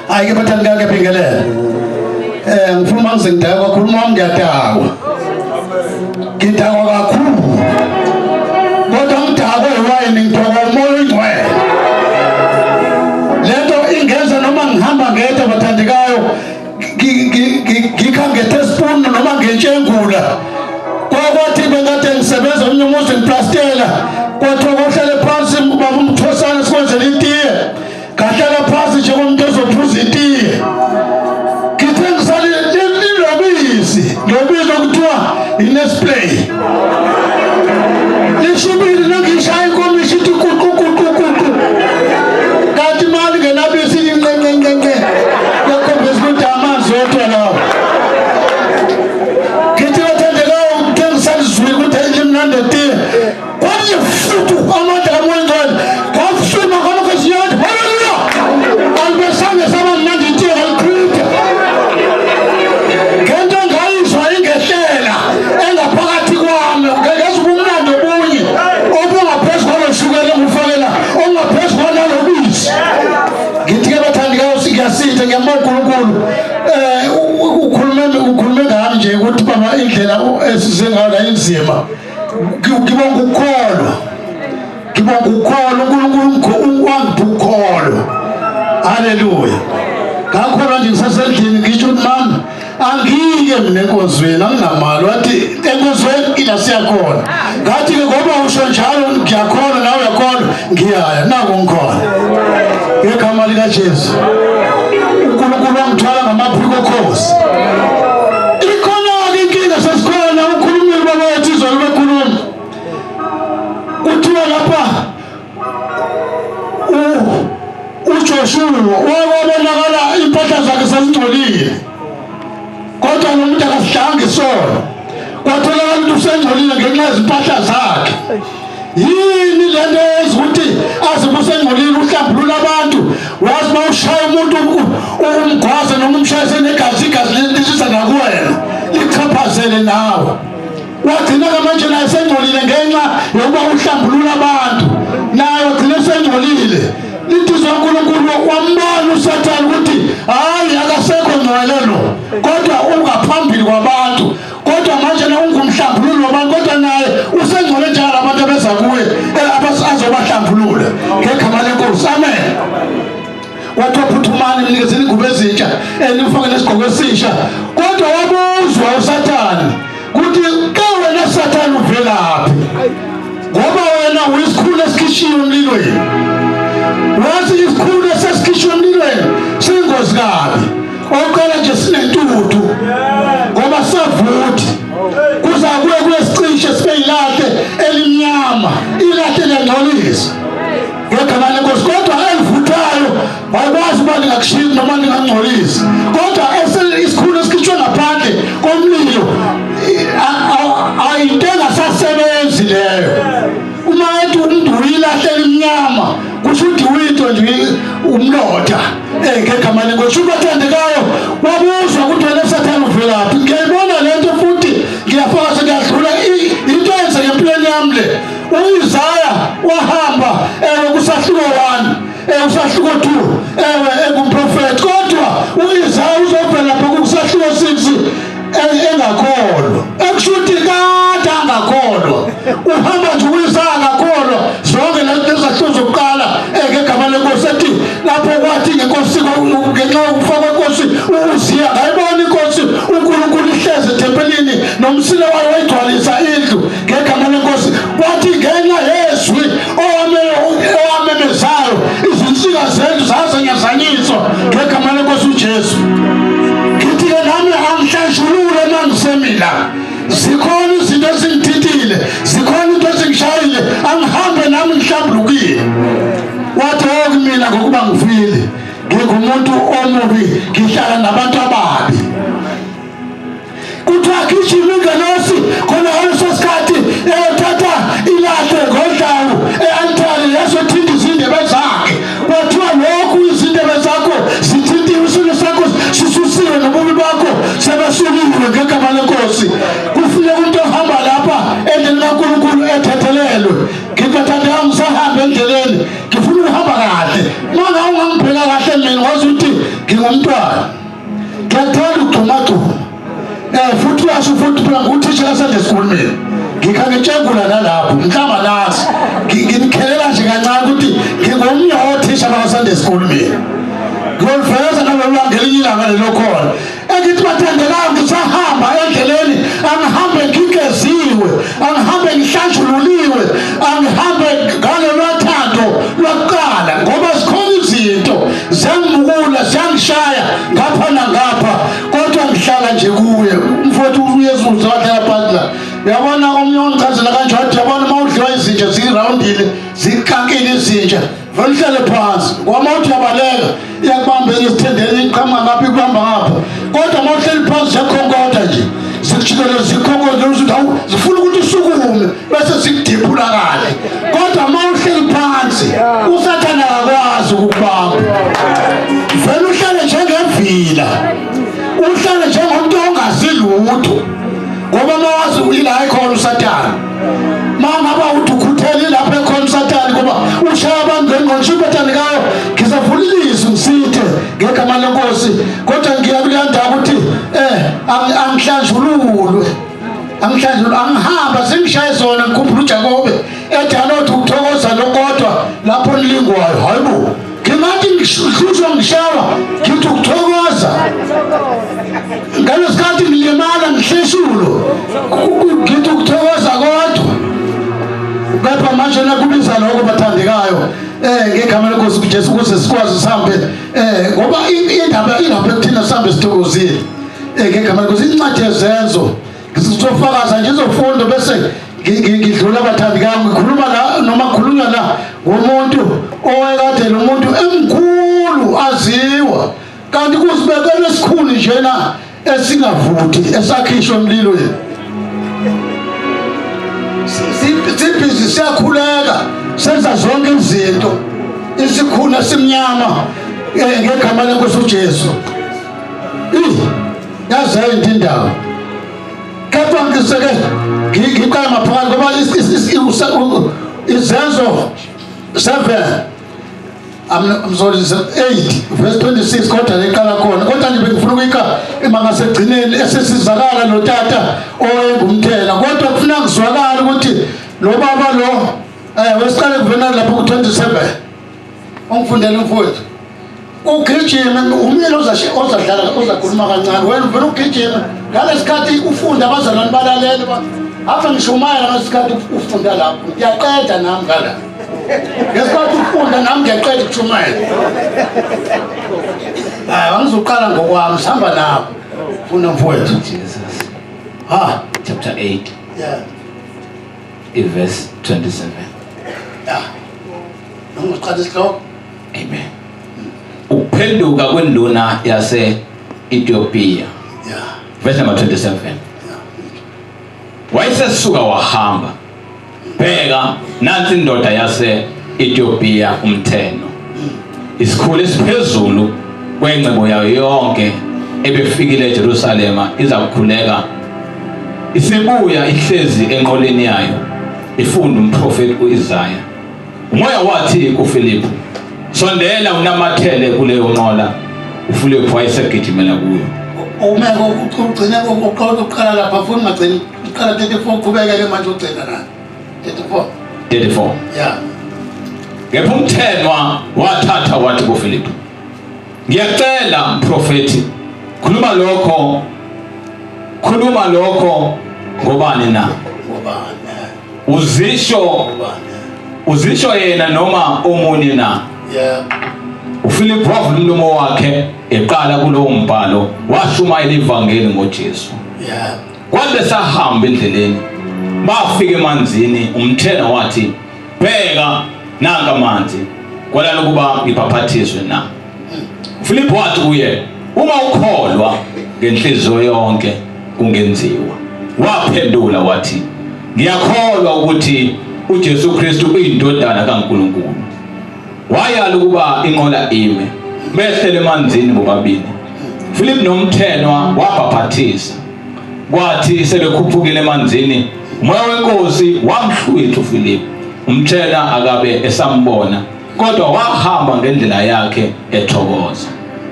Hayi ke bathandi kake bhingelela. Ngifuna uma ngize ngidakwa kakhulu uma ngiyadakwa. Ngidakwa kakhulu. Kodwa ngidakwe iwayini ngidakwa umoya oyingcwele. Lento ingenza noma ngihamba ngedwa bathandekayo ngikha nge-teaspoon noma ngentshengula. Kwakwathi bengade ngisebenza omunye umuzi ngiplastela kwathiwa kuhlale phansi baba umthosana sikwenzele itiye. Ngahlala phansi njengomuntu ozophuza itiye. Ngithe ngisalilobisi, lobisi okuthiwa iNesplay. Lishubile nangishaya inkomishi ithi kuqu kuqu kuqu. Kanti imali ngenabisi inqenqenqenqe. Yakhombisa ukuthi amanzi odwa lawo. Ngithi bathandekayo ngithe ngisalizwile ukuthi limnandi etiye. Kwathi futhi amandla kaMoya Ongcwele kwafuma kwamakhosiyana. Haleluya! Alibesange saba mnandi itiye ngalichitha. Ngento engayizwa ingehlela engaphakathi kwami ngeke ubumnandi obunye obungaphezu kwalo shukela engufakela ongaphezu kwanalo bisi. Ngithi ke bathandikayo ngiyasitha ngiyambonga uNkulunkulu ukhulume ngami nje ukuthi baba indlela esize ngayo la inzima. Ngibonga ukukholwa, ngibonga ukukholwa. uNkulunkulu wangipha ukukholwa. Haleluya. Ngakholwa nje ngisasendlini ngisho ukuthi mama angike mina enkonzweni anginamali. Wathi enkonzweni ila siyakhona. Ngathi-ke ngoba usho njalo ngiyakholwa nawe uyakholwa ngiyaya naku ngikhona ngegama likaJesu. uNkulunkulu wangithwala ngamaphiko okhozi. Ikhona-ke inkinga sesikhona ukhulumile ubaba wethu izolo bekhuluma kuthiwa lapha uJoshua wabonakala impahla zakhe sezingcolile kodwa lo muntu akasidlanga isono kwatholakala ukuthi usengcolile ngenxa yezimpahla zakhe. Yini le nto eyenza ukuthi aze usengcolile uhlambulula abantu wazi uma ushaya umuntu umgwaze noma umshayise negazi igazi lishisa nakuwena lichaphazele nawe. Wagcina-ke manje naye sengcolile ngenxa yokuba uhlambulula abantu naye wagcina sengcolile. Lithi uNkulunkulu wambona uSathane ukuthi hayi akasekho ngcwele lo kodwa ungaphambili kwabantu kodwa manje na ungumhlambululo wabantu kodwa naye usengcwele njalo abantu abeza kuye azobahlambulula ngegama lenkosi. Amen. Kwathiwa phuthumani mnikezeni ingubo ezintsha nimfake nesigqoko esisha. Kodwa wabuzwa uSathane ukuthi ke wena Sathane uvelaphi ngoba wena uyisikhulu esikhishiwe emlilweni. Wathi isikhulu esesikhishiwe emlilweni siyingozi kabi. Oqala nje sinentuthu ngoba savuthi kuza kuye kuyesicishe sibe ilahle elimnyama, ilahle liyangcolisa ngegama lenkosi. Kodwa elivuthayo awukwazi uba lingakushiyi noma lingangcolisi, kodwa isikhulu esikhishwe ngaphandle komlilo ayinto engasasebenzi leyo. Uma ethi umuntu uyilahle elimnyama kusho ukuthi uyinto nje umlotha ngegama lenkosi. Ubathandekayo wabuzwa ukuthi wena Sathane uvelaphi. Ngiyayibona le nto futhi ngiyafakaza ngiyadlula into eyenzeka empilweni yami le. U-Isaya wahamba ewe kusahluko 1 usahluko 2 ewe engumprofethi, kodwa u-Isaya uzovela lapha kusahluko 6 engakholwa. Ekusho ukuthi kade angakholwa, uhamba nje u-Isaya angakholwa zonke lezi zahluko zokuqala ngegama lenkosi ethi lapho kwathi ngenkosi ngenxa yokufa kwenkosi u-Uziya ngayibona inkosi uNkulunkulu ihlezi ethempelini nomsila wayo wayigcwalisa indlu ngegama lenkosi. Kwathi ngenxa yezwi owamemezayo izinsika zendlu zazanyazanyiswa ngegama lenkosi uJesu. Ngithi-ke nami angihlanjulule uma ngisemila zikhona izinto ezingithintile, zikhona into ezingishayile, angihambe nami ngihlambulukile. Wathi oh kumina ngokuba ngifile ngingumuntu omubi ngihlala nabantu ababi. Kuthiwa gijima ingelosi khona ngaleso sikhathi eyothatha ilahle ngodlawu e-altare yazothinta izindebe zakhe. Kwathiwa lokhu izindebe zakho zithintiwe, isono sakho sisusiwe nobubi bakho sebesukiwe ngegama lenkosi. Kufuneka umuntu ohamba lapha endleleni kaNkulunkulu ethethelelwe. Ngibathandeka ngisahamba endleleni ngifuna ukuhamba kahle. Uma ngabe ungangibheka Ngibheka kahle mina wazi ukuthi ngingumntwana. Ngiyathanda ukugxumagxuma. Futhi uyasho futhi phela nguthisha kaSunday school mina. Ngikha ngitshengula nalapho mhlawumbe nazi. Nginikhelela nje kancane ukuthi ngingomnye wothisha baka Sunday school mina. Ngiyoliveza nalolu langa ngelinye ilanga lelo khona. Engithi bathandekayo ngisahamba endleleni angihambe ngigeziwe, angihambe ngihlanjululiwe, angihambe ngalolu thando lwakuqala ngoba zikhona izinto ziyangimukula ziyangishaya ngapha nangapha kodwa ngihlala nje kuye. Umfowethu uYesu uzohlala phansi la. Uyabona omunye wangichazela kanje wathi uyabona uma udliwa izinja zirawundile zikankile izinja vele uhlale phansi ngoba uma uthi uyabaleka iyakubambela esithendeni iqhamuka ngapha ikubamba ngapha kodwa uma uhleli phansi ziyakhonkotha nje zikujikeleza zikhonkotha ukuthi hawu zifuna ukuthi usukume bese zikudiphula kahle kodwa uma uhleli phansi usathane akakwazi ukukubamba vele uhlale njengevila uhlale njengomuntu ongazi lutho ngoba uma wazi uyila ekhona usathane uma ngaba uthi ukhuthele lapho ekhona usathane ngoba ushaya abantu ngengqondo sho bathandekayo ngizavula ilizwi ngisithe ngegama lenkosi kodwa ngiya kuleya ndawo ukuthi angihlanjululwe angihlanjululwe angihamba zingishaye zona ngikhumbula uJakobe ethi anothi ukuthokoza lokodwa lapho nilingwayo hayi bo ngingathi ngihlushwa ngishawa ngithi ukuthokoza ngalesikhathi ngilimala ngihleshulo ngithi ukuthokoza kodwa kepha manje nakubiza lokho bathandekayo ngegama lenkosi uJesu ukuze sikwazi sihambe ngoba indaba ilapha ekuthina sihambe sithokozile ngegama lenkosi incwadi yezenzo ngizofakaza nje izofunda bese ngidlula abathandikayo ngikhuluma la noma khulunywa la ngomuntu owayekade lo muntu emkhulu aziwa kanti kuzibekelwe esikhulu njena esingavuthi esakhishwa emlilweni sibhizi siyakhuleka senza zonke izinto isikhuni esimnyama ngegama lenkosi uJesu yaze yinto indaba kepha ngiseke ngiqala ngaphakathi ngoba izenzo 7 I'm sorry 8 verse 26 kodwa leqala khona kodwa nje bengifuna ukuyika mangasegcineni esesizakala lo tata owayengumthela kodwa kufuna kuzwakala ukuthi lo baba lo wesiqale kuvena lapho ku 27 ungifundele mfowethu ugijime umile ozadlala ozakhuluma kancane wena uvela ugijime ngalesikhathi ufunda abazalwane balalele hamba ngishumayela ngalesikhathi ufunda lapho ngiyaqeda nami ngala ngesikhathi ufunda nami ngiyaqeda ukushumayela hayi angizoqala ngokwami sihamba nabo funda mfowethu Jesus ha chapter 8 yeah verse 27 yeah noma uqala isihloko amen ukuphenduka kwenduna yase Ethiopia yeah verse number 27 yeah wayesesuka wahamba bheka nansi indoda yase Ethiopia umtheno isikhulu esiphezulu kwengcebo yayo yonke ebefikile eJerusalema iza kukhuleka isibuya ihlezi enqoleni yayo ifunda umprofeti uIsaya umoya wathi kuFilipu sondela unamathele kuleyo nqola uFilipu wayesegijimela kuyo umeke ugcine uqala lapha futhi ungagcini uqala 34 uqhubeke ke manje ugcina la 34 34 yeah kepha umthenwa wathatha wathi kuFilipu ngiyacela mprofeti khuluma lokho khuluma lokho ngobani na ngobani uzisho ngobani uzisho yena noma omunye na yeah uFilip wavula umlomo wakhe eqala kulowo mbhalo washumayela ivangeli ngoJesu yeah kwathi besahamba endleleni bafika emanzini umthena wathi bheka nanka amanzi kwalana ukuba ngibhaphathizwe na Philip wathi kuye uma ukholwa ngenhliziyo yonke kungenziwa waphendula wathi ngiyakholwa ukuthi uJesu Kristu uyindodana kaNkulunkulu wayala ukuba inqola ime behlele emanzini bobabili Philip nomthenwa wabhaphathisa kwathi sebekhuphukile emanzini umoya wenkosi wamhlwitha uPhilip umthena akabe esambona kodwa wahamba ngendlela yakhe ethokoza.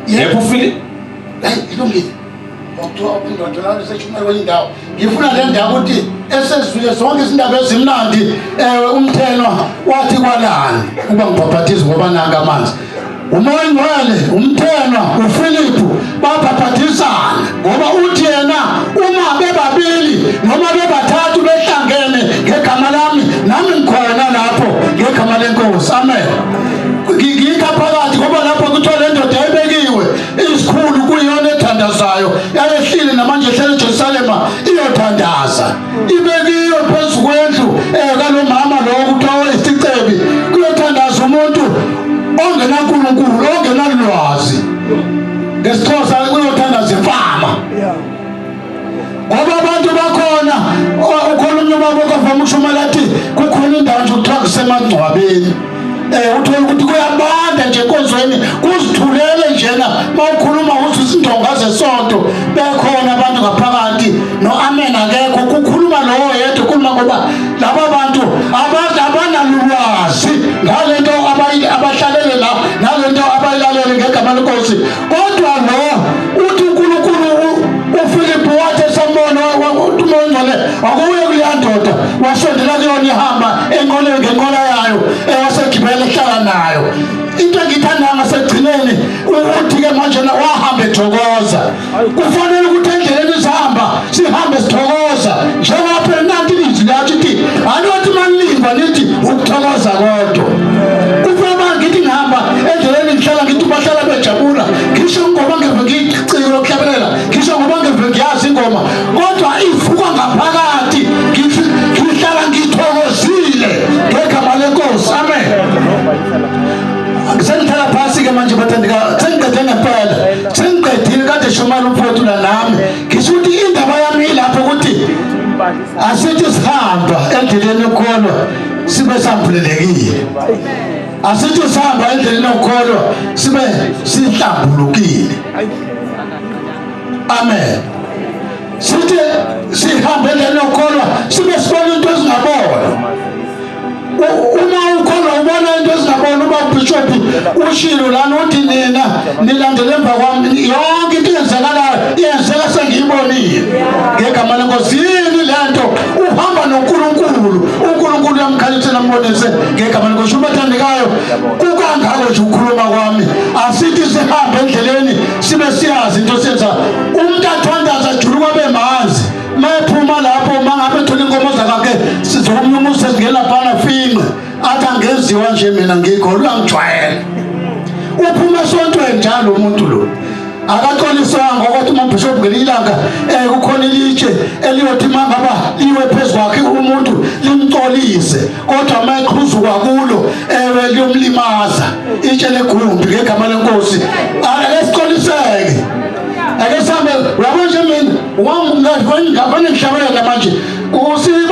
Yebo uFilipu Hayi ilungile. Okuthiwa uphinde watholakala eseshumayela kwenye indawo. Ngifuna le ndaba ukuthi esezwile zonke izindaba ezimnandi ewe umthenwa wathi kwalani ukuba ngibhaphathizwe ngoba nanka amanzi. Umoya Oyingcwele, umthenwa, uFiliphu babhaphathisana ngoba uthi yena uma bebabili noma bebathathu behlangene ngegama lami nami ngikhona lapho ngegama lenkosi. Amen. Ngikha phakathi ngoba lapho kuthiwa le ndoda yayibekiwe isikhulu kuyona ethandazayo yayehlile namanje ehlele eJerusalema iyothandaza ibekiwe phezu kwendlu kalo mama lo kuthiwa isicebi kuyothandaza umuntu ongenankulunkulu ongenalwazi ngesixhosa kuyothandaza imfama ngoba abantu bakhona ukhona omunye ubaba okavama ukushumayela athi kukhona indawo nje kuthiwa kusemangcwabeni uthola ukuthi kuyabanda nje enkonzweni kuzithulele njena mawukhuluma uthi izindonga zesonto bekhona abantu ngaphakathi no-amen akekho kukhuluma lowo yedwa ukhuluma ngoba laba bantu abanalulwazi ngale nto abahlalele la nale nto abayilalele ngegama lenkosi kodwa lo uthi uNkulunkulu uFilipu wathi esambona umoya ongcwele akuye kuleya ndoda wasondela kuyona ihamba enqoleni ngenqola yayo ewasegibela ehlala nayo into engiyithandayo ngasekugcineni ukuthi-ke manje wahamba ethokoza kufanele ukuthi endleleni sihamba sihambe sithokoza njengoba phela nanti ilizwi lakho ithi alothi manilindwa nithi ukuthokoza kodwa kufanele ngithi ngihamba endleleni ngihlala ngithi bahlala bejabula ngisho ngoba ngeve ngiyiciko lokuhlabelela ngisho ngoba ngeve ngiyazi ingoma kodwa ivuka ngaphakathi ngihlala ngithokozile ngegama lenkosi amen sengihlala phasi-ke manje bathandeka sengiqede ngempela sengiqedile kade shumayela umfowethu la nami ngisho ukuthi indaba yami ilapho ukuthi asithi sihamba endleleni yokukholwa sibe sambulelekile asithi sihamba endleleni yokukholwa sibe sihlambulukile amen sithi sihambe endleleni yokukholwa sibe sibona into ezingabona uma ukholwa ubona into ezingabona uba ubhishophi ushilo lana uthi nina nilandele emva kwami yonke into eyenzekalayo iyenzeka sengiyibonile ngegama lenkosi yini le nto uhamba nonkulunkulu unkulunkulu uyamkhanyisela ambonise ngegama lenkosi ubathandekayo kukangako nje ukukhuluma kwami asithi sihambe endleleni sibe siyazi into siyenza umuntu athandaza ajuluka bemanzi mayephuma lapho mangabe ethola inkomo zakakhe sizomunye umuntu sesingena phana finqe athi angenziwa nje mina ngikho uyangijwayela uphuma esontweni njalo umuntu lo akaxoliswanga kwathi umabhishobhi ngelinye ilanga um kukhona ilitshe eliyothi uma ngaba liwe phezu kwakhe umuntu limxolise kodwa uma eqhuzuka kulo ewe liyomlimaza itshe legumbi ngegama lenkosi ake sixoliseke ake sihambe uyabo nje mina wangafane ngihlabelela manje usisi